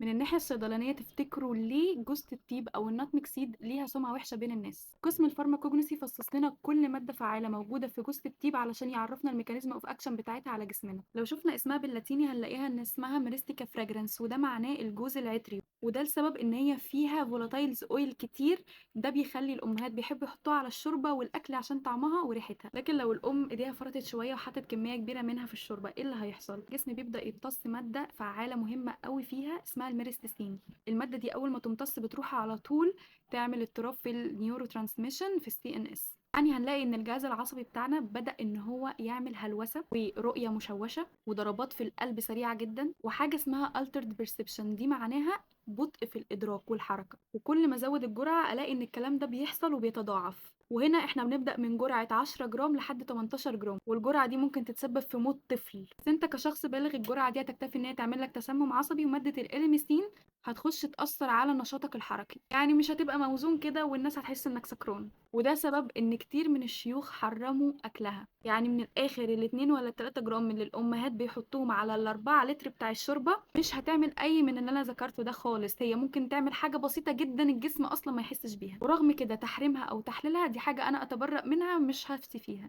من الناحية الصيدلانية، تفتكروا ليه جوزة الطيب أو ال nutmeg seed ليها سمعة وحشة بين الناس؟ قسم ال pharmacognosy فصص لنا كل مادة فعالة موجودة في جوزة الطيب علشان يعرفنا ال mechanism of action بتاعتها على جسمنا. لو شفنا اسمها باللاتيني هنلاقيها ان اسمها Myristica fragrans، وده معناه الجوز العطري، وده السبب ان هي فيها volatiles oil كتير. ده بيخلي الامهات بيحبوا يحطوها على الشوربة والاكل عشان طعمها وريحتها. لكن لو الام ايديها فرطت شوية وحطت كمية كبيرة منها في الشوربة، ايه اللي هيحصل؟ الجسم بيبدا يمتص مادة فعاله مهمة قوي فيها اسمها ال myristicin. المادة دي اول ما تمتص بتروح على طول تعمل اضطراب في ال neurotransmission في ال CNS. يعني هنلاقي ان الجهاز العصبي بتاعنا بدأ ان هو يعمل هلوسة ورؤية مشوشة وضربات في القلب سريعة جدا، وحاجة اسمها altered perception، دي معناها بطء في الإدراك والحركة. وكل ما ازود الجرعة الاقي ان الكلام ده بيحصل وبيتضاعف. وهنا احنا بنبدأ من جرعة 10 جرام لحد 18 جرام، والجرعة دي ممكن تتسبب في موت طفل. بس انت كشخص بالغ الجرعة دي هتكتفي ان هي تعمل لك تسمم عصبي، ومادة ال elemicin هتخش تأثر على نشاطك الحركي، يعني مش هتبقى موزون كده والناس هتحس انك سكران. وده سبب ان كتير من الشيوخ حرموا اكلها. يعني من الاخر الاتنين ولا التلاتة جرام اللي الامهات بيحطوهم على ال4 لتر بتاع الشوربة مش هتعمل اي من اللي انا ذكرته ده خالص. هي ممكن تعمل حاجة بسيطة جدا الجسم اصلا ما يحسش بيها. ورغم كده تحريمها او تحليلها دي حاجة انا اتبرأ منها، مش هفتي فيها.